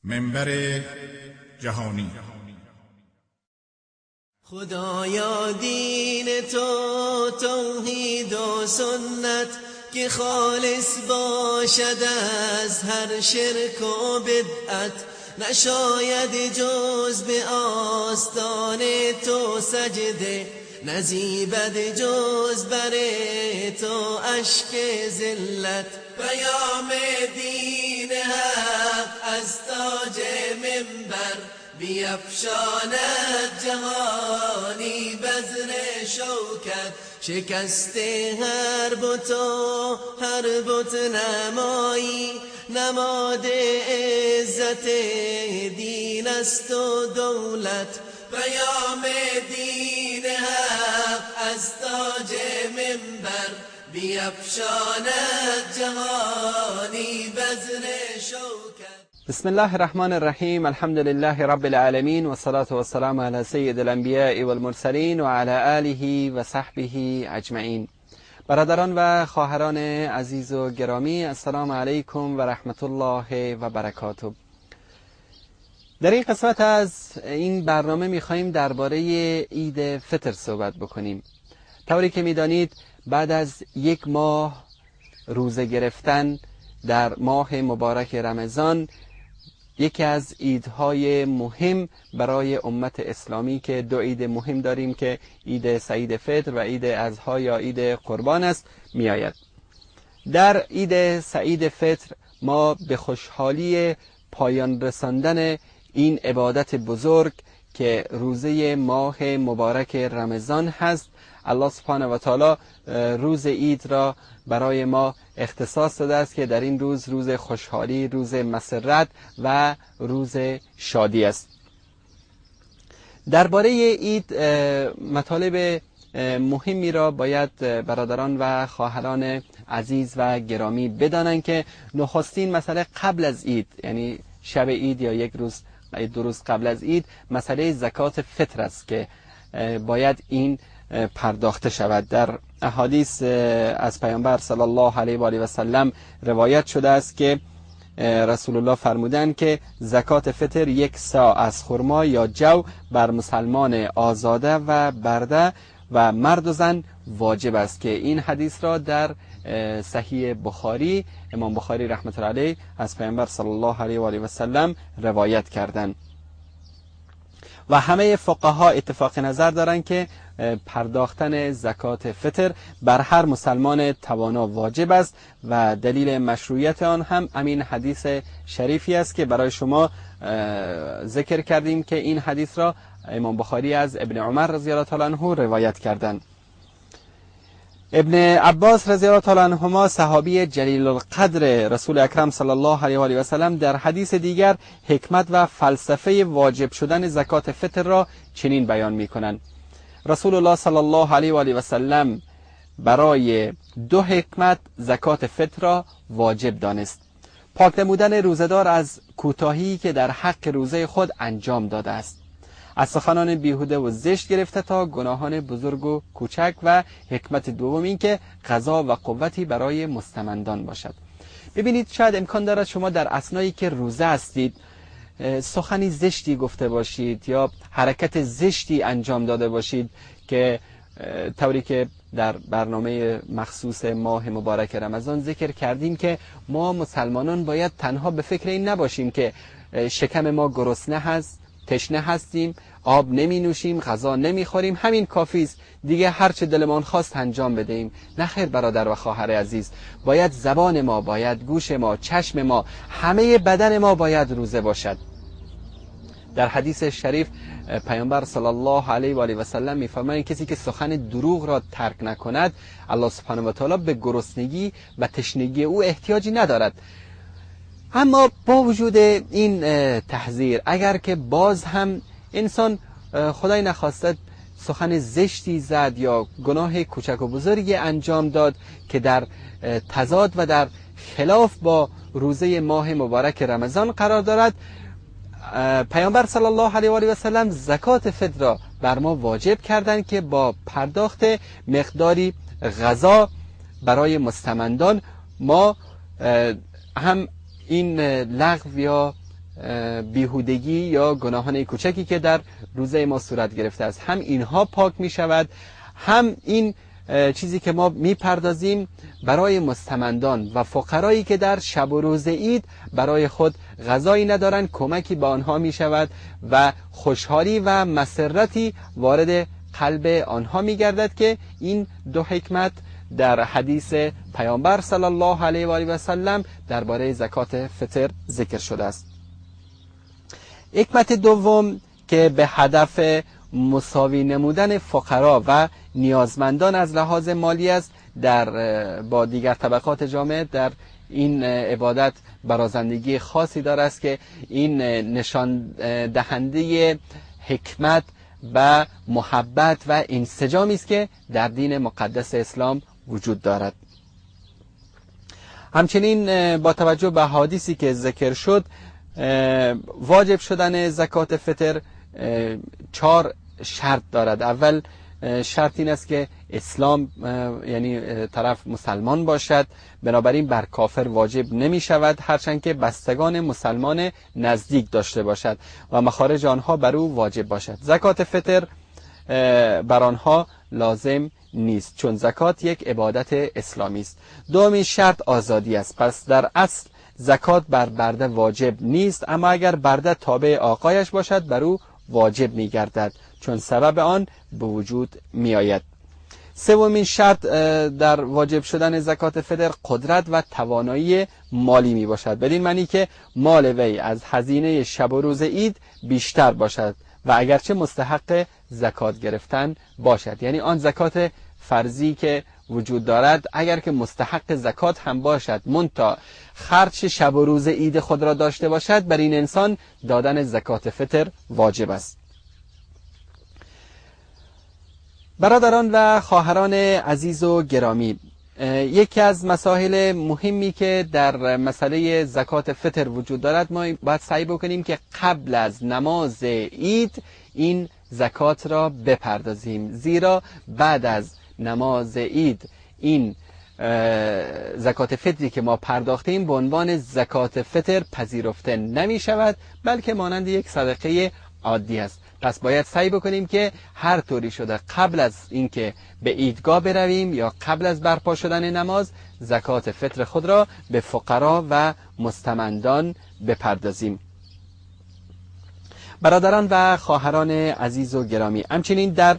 منبر جهانی. خدایا دین تو توحید و سنت که خالص باشد از هر شرک و بدعت، نشاید جز به آستان تو سجده، نزیبد جز بر تو اشک ذلت. پیام دین حق از تاج منبر بیفشاند جهانی بذر شوکت. شکست هر بت و هر بت نمایی، نماد عزت دین است و دولت. پیام دین حق از تاج منبر بیفشاند جهانی بذر شوکت. بسم الله الرحمن الرحیم، الحمد لله رب العالمین و الصلاة والسلام علی سید الانبیاء والمرسلین و علی آله و صحبه اجمعین. برادران و خواهران عزیز و گرامی، السلام علیکم و رحمت الله و برکاته. در این قسمت از این برنامه میخواییم درباره عید فطر صحبت بکنیم. طوری که میدانید بعد از یک ماه روزه گرفتن در ماه مبارک رمضان، یکی از عیدهای مهم برای امت اسلامی که دو عید مهم داریم که عید سعید فطر و عید اضحی یا عید قربان است، میآید. در عید سعید فطر ما به خوشحالی پایان رساندن این عبادت بزرگ که روزه ماه مبارک رمضان هست، الله سبحانه و تعالی روز عید را برای ما اختصاص داده است که در این روز، روز خوشحالی، روز مسرت و روز شادی است. درباره عید مطالب مهمی را باید برادران و خواهران عزیز و گرامی بدانند که نخستین مسئله قبل از عید، یعنی شب عید یا یک روز دو روز قبل از عید، مسئله زکات فطر است که باید این پرداخته شود. در احادیث از پیامبر صلی الله علیه و آله و سلم روایت شده است که رسول الله فرمودند که زکات فطر 1 صاع از خرما یا جو بر مسلمان آزاده و برده و مرد و زن واجب است، که این حدیث را در صحیح بخاری امام بخاری رحمت الله علیه از پیامبر صلی الله علیه و آله و سلم روایت کردند. و همه فقها اتفاق نظر دارند که پرداختن زکات فطر بر هر مسلمان توانا واجب است و دلیل مشروعیت آن هم همین حدیث شریفی است که برای شما ذکر کردیم که این حدیث را امام بخاری از ابن عمر رضی الله تعالی عنه روایت کردند. ابن عباس رضی الله تعالی عنهما صحابی جلیل القدر رسول اکرم صلی الله علیه و آله و سلم در حدیث دیگر حکمت و فلسفه واجب شدن زکات فطر را چنین بیان می‌کنند: رسول الله صلی الله علیه و آله و سلم برای دو حکمت زکات فطر را واجب دانست: پاک نمودن روزه‌دار از کوتاهی که در حق روزه خود انجام داده است، از سخنان بیهوده و زشت گرفته تا گناهان بزرگ و کوچک، و حکمت دوم این که غذا و قوتی برای مستمندان باشد. ببینید، شاید امکان دارد شما در اثنایی که روزه هستید سخنی زشتی گفته باشید یا حرکت زشتی انجام داده باشید که طوری که در برنامه مخصوص ماه مبارک رمضان ذکر کردیم که ما مسلمانان باید تنها به فکر این نباشیم که شکم ما گرسنه هست، تشنه هستیم، آب نمی نوشیم، غذا نمی خوریم، همین کافی است، دیگه هر چه دلمان خواست انجام بدهیم. نه خیر برادر و خواهر عزیز، باید زبان ما، باید گوش ما، چشم ما، همه بدن ما باید روزه باشد. در حدیث شریف پیامبر صلی الله علیه و آله و سلم می‌فرمایند کسی که سخن دروغ را ترک نکند، الله سبحانه و تعالی به گرسنگی و تشنگی او احتیاجی ندارد. اما با وجود این تحذیر، اگر که باز هم انسان خدای نخواسته سخن زشتی زد یا گناه کوچک و بزرگی انجام داد که در تضاد و در خلاف با روزه ماه مبارک رمضان قرار دارد، پیامبر صلی الله علیه و آله و سلم زکات فطر را بر ما واجب کردند که با پرداخت مقداری غذا برای مستمندان ما هم این لغو یا بیهودگی یا گناهان کوچکی که در روزه ما صورت گرفته است، هم اینها پاک می شود، هم این چیزی که ما میپردازیم برای مستمندان و فقرایی که در شب و روز عید برای خود غذایی ندارند کمکی به آنها می شود و خوشحالی و مسرتی وارد قلب آنها می گردد که این دو حکمت در حدیث پیامبر صلی الله علیه و آله و سلم درباره زکات فطر ذکر شده است. حکمت دوم که به هدف مساوی نمودن فقرا و نیازمندان از لحاظ مالی است در با دیگر طبقات جامعه، در این عبادت برازندگی خاصی داره است که این نشان دهنده حکمت و محبت و انسجامی است که در دین مقدس اسلام وجود دارد. همچنین با توجه به حدیثی که ذکر شد، واجب شدن زکات فطر 4 شرط دارد. اول شرط این است که اسلام، یعنی طرف مسلمان باشد، بنابراین بر کافر واجب نمی شود هرچند که بستگان مسلمان نزدیک داشته باشد و مخارج آنها بر او واجب باشد. زکات فطر بر آنها لازم نیست چون زکات یک عبادت اسلامی است. دومین شرط آزادی است، پس در اصل زکات بر برده واجب نیست، اما اگر برده تابع آقایش باشد بر او واجب می گردد چون سبب آن به وجود می آید. سومین شرط در واجب شدن زکات فطر قدرت و توانایی مالی می باشد، بدین معنی که مال وی از هزینه شب و روز عید بیشتر باشد و اگرچه مستحق زکات گرفتن باشد. یعنی آن زکات فرضی که وجود دارد اگر که مستحق زکات هم باشد منتها خرج شب و روز عید خود را داشته باشد، بر این انسان دادن زکات فطر واجب است. برادران و خواهران عزیز و گرامی، یکی از مسائل مهمی که در مسئله زکات فطر وجود دارد، ما باید سعی بکنیم که قبل از نماز عید این زکات را بپردازیم، زیرا بعد از نماز عید این زکات فطری که ما پرداختیم به عنوان زکات فطر پذیرفته نمی شود، بلکه مانند یک صدقه عادی است. پس باید سعی بکنیم که هر طوری شده قبل از اینکه به عیدگاه برویم یا قبل از برپا شدن نماز زکات فطر خود را به فقرا و مستمندان بپردازیم. برادران و خواهران عزیز و گرامی، همچنین در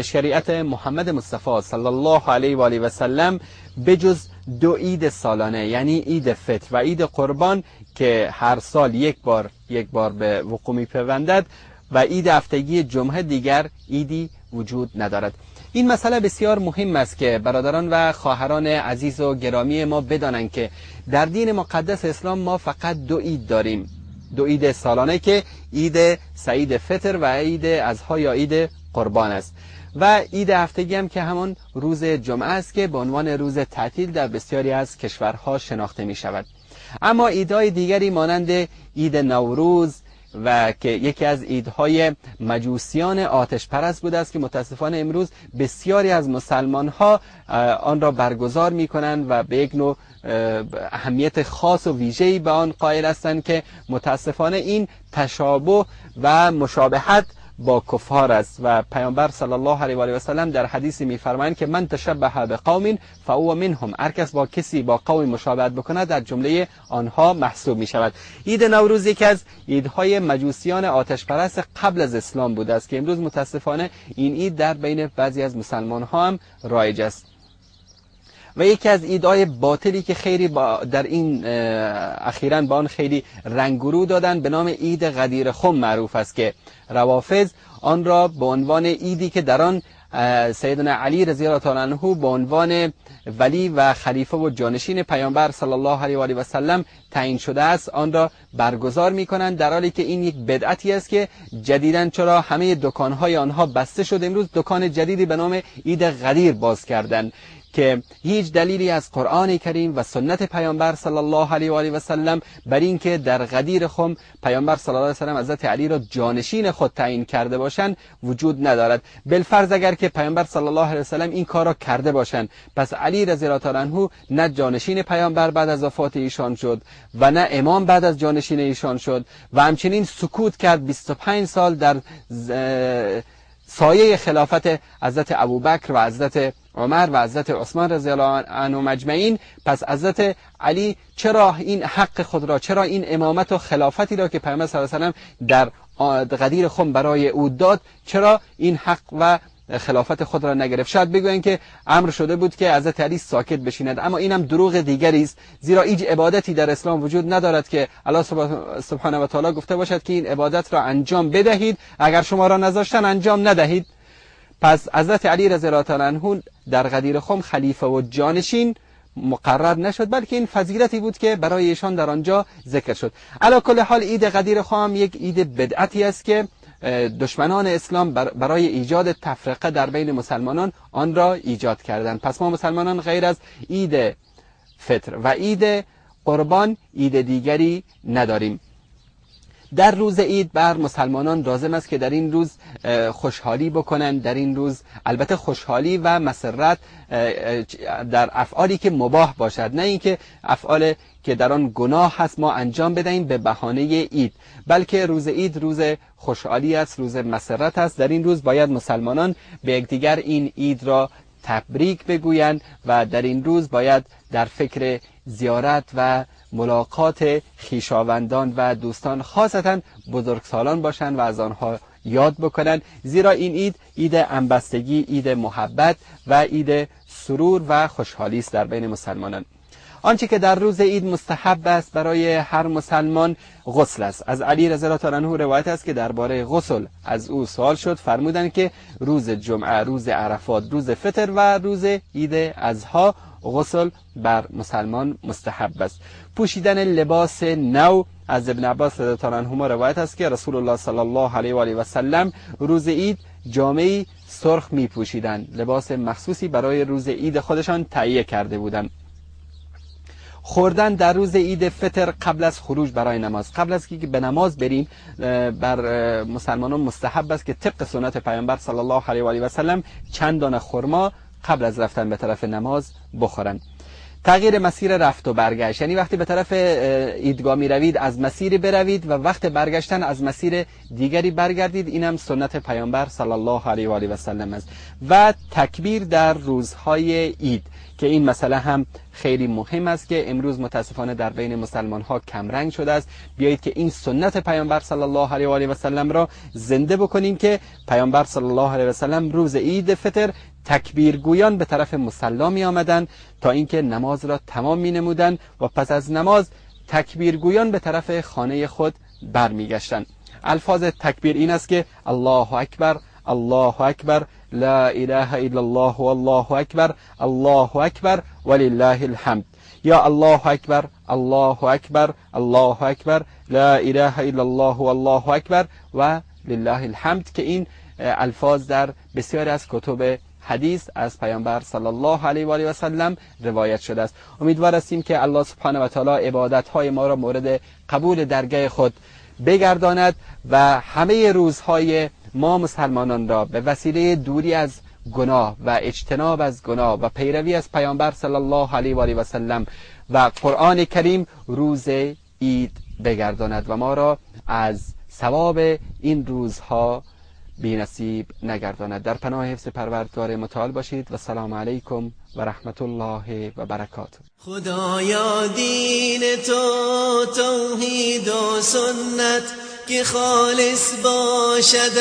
شریعت محمد مصطفی صلی الله علیه و آله و سلم بجز دو عید سالانه، یعنی عید فطر و عید قربان که هر سال یک بار به وقوع می‌پیوندد، و عید هفتگی جمعه، دیگر عیدی وجود ندارد. این مسئله بسیار مهم است که برادران و خواهران عزیز و گرامی ما بدانند که در دین مقدس اسلام ما فقط دو عید داریم، دو عید سالانه که عید سعید فطر و عید اضحی یا عید قربان است، و عید هفتگی هم که همان روز جمعه است که به عنوان روز تعطیل در بسیاری از کشورها شناخته می شود. اما عیدهای دیگری مانند عید نوروز و که یکی از عیدهای مجوسیان آتش پرست بوده است که متاسفانه امروز بسیاری از مسلمانها آن را برگزار میکنند و به یک نوع اهمیت خاص و ویژه‌ای به آن قائل هستند که متاسفانه این تشابه و مشابهت با کفار است. و پیامبر صلی الله علیه و آله و سلم در حدیثی میفرمایند که من تشبه بقوم فهو منهم، هر کس با کسی با قوم مشابهت بکند در جمله آنها محسوب می شود. عید نوروز یکی از عیدهای مجوسیان آتش پرست قبل از اسلام بوده است که امروز متاسفانه این عید در بین بعضی از مسلمان ها هم رایج است. و یکی از ایده‌های باطلی که خیلی در این اخیراً با آن خیلی رنگ رو دادن به نام عید غدیر خم معروف است که روافض آن را به عنوان عیدی که در آن سیدنا علی رضی الله تعالی عنه به عنوان ولی و خلیفه و جانشین پیامبر صلی الله علیه و آله و سلم تعیین شده است آن را برگزار میکنند، در حالی که این یک بدعتی است که جدیداً چرا همه دکانهای آنها بسته شد، امروز دکان جدیدی به نام عید غدیر باز کردند که هیچ دلیلی از قرآن کریم و سنت پیامبر صلی الله علیه و آله و سلم بر اینکه در غدیر خم پیامبر صلی الله علیه و سلم حضرت علی را جانشین خود تعیین کرده باشند وجود ندارد. بالفرض اگر که پیامبر صلی الله علیه و سلم این کار را کرده باشند، پس علی رضی الله تعالی عنه نه جانشین پیامبر بعد از وفات ایشان شد و نه امام بعد از جانشین ایشان شد و همچنین سکوت کرد 25 سال در سایه خلافت حضرت ابوبکر و حضرت عمر و حضرت عثمان رضی الله عنهم اجمعین. پس حضرت علی چرا این حق خود را، چرا این امامت و خلافتی را که پیامبر صلی الله علیه و سلم در غدیر خم برای او داد، چرا این حق و خلافت خود را نگرفت؟ شاید بگویند که امر شده بود که حضرت علی ساکت بشیند، اما اینم دروغ دیگری است، زیرا هیچ عبادتی در اسلام وجود ندارد که الله سبحانه و تعالی گفته باشد که این عبادت را انجام بدهید، اگر شما را نذاشتن انجام ندهید. پس حضرت علی رضی الله تعالی عنه در غدیر خم خلیفه و جانشین مقرر نشد، بلکه این فضیلتی بود که برای ایشان در آنجا ذکر شد. علی کل حال عید غدیر خم یک عید بدعتی است که دشمنان اسلام برای ایجاد تفرقه در بین مسلمانان آن را ایجاد کردند. پس ما مسلمانان غیر از عید فطر و عید قربان عید دیگری نداریم. در روز عید بر مسلمانان لازم است که در این روز خوشحالی بکنند. در این روز البته خوشحالی و مسرت در افعالی که مباح باشد، نه اینکه افعال که در آن گناه هست ما انجام بدهیم به بهانه عید، بلکه روز عید روز خوشحالی است، روز مسرت است. در این روز باید مسلمانان به یکدیگر این عید را تبریک بگویند و در این روز باید در فکر زیارت و ملاقات خویشاوندان و دوستان، خاصتا بزرگسالان باشند و از آنها یاد بکنند، زیرا این عید عید همبستگی، عید محبت و عید سرور و خوشحالی است در بین مسلمانان. آنچه که در روز عید مستحب است برای هر مسلمان غسل است. از علی رضی الله تعالی عنه روایت است که درباره غسل از او سوال شد، فرمودند که روز جمعه، روز عرفات، روز فطر و روز عید اضحی غسل بر مسلمان مستحب است. پوشیدن لباس نو، از ابن عباس رضی الله عنهما روایت است که رسول الله صلی الله علیه و آله و سلم روز عید جامه‌ای سرخ می پوشیدند، لباس مخصوصی برای روز عید خودشان تهیه کرده بودند. خوردن در روز عید فطر قبل از خروج برای نماز، قبل از که به نماز بریم بر مسلمانان مستحب است که طبق سنت پیامبر صلی الله علیه و آله و سلم چند دانه خرما قبل از رفتن به طرف نماز بخورند. تغییر مسیر رفت و برگشت، یعنی وقتی به طرف عیدگاه می روید از مسیری بروید و وقت برگشتن از مسیر دیگری برگردید، اینم سنت پیامبر صلی الله علیه و آله و سلم است. و تکبیر در روزهای عید که این مسئله هم خیلی مهم است که امروز متاسفانه در بین مسلمان ها کمرنگ شده است. بیایید که این سنت پیامبر صلی الله علیه و آله و سلم را زنده بکنیم که پیامبر صلی الله علیه و سلم روز عید فطر تکبیرگویان به طرف مصلی می آمدند تا اینکه نماز را تمام می نمودند و پس از نماز تکبیرگویان به طرف خانه خود برمیگشتند. الفاظ تکبیر این است که الله اکبر، الله اکبر، لا اله الا الله والله اکبر، الله اکبر ولله الحمد، یا الله اکبر، الله اکبر، الله اکبر، لا اله الا الله والله اکبر و لله الحمد، که این الفاظ در بسیاری از کتب حدیث از پیامبر صلی الله علیه و آله و سلم روایت شده است. امیدوار هستیم که الله سبحانه و تعالی عبادت های ما را مورد قبول درگاه خود بگرداند و همه روزهای ما مسلمانان را به وسیله دوری از گناه و اجتناب از گناه و پیروی از پیامبر صلی الله علیه و آله و سلم و قرآن کریم روز عید بگرداند و ما را از ثواب این روزها بی نصیب نگرداند. در پناه حفظ پروردگار متعال باشید و سلام علیکم و رحمت الله و برکاته. خدایا دین تو توحید و سنت که خالص باشد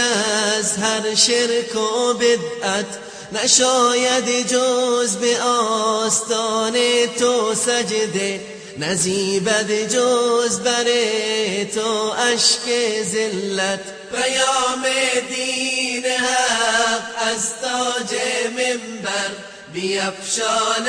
از هر شرک و بدعت، نشاید جز به آستان تو سجده، نزیبد جز بر تو اشک ذلت. پیام دین حق از تاج منبر بیفشاند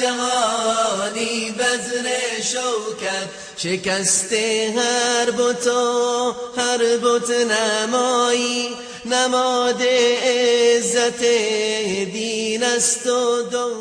جهانی بذر شوکت، شکست هر بت و هر بت نمایی، نماد عزت دین است و دولت.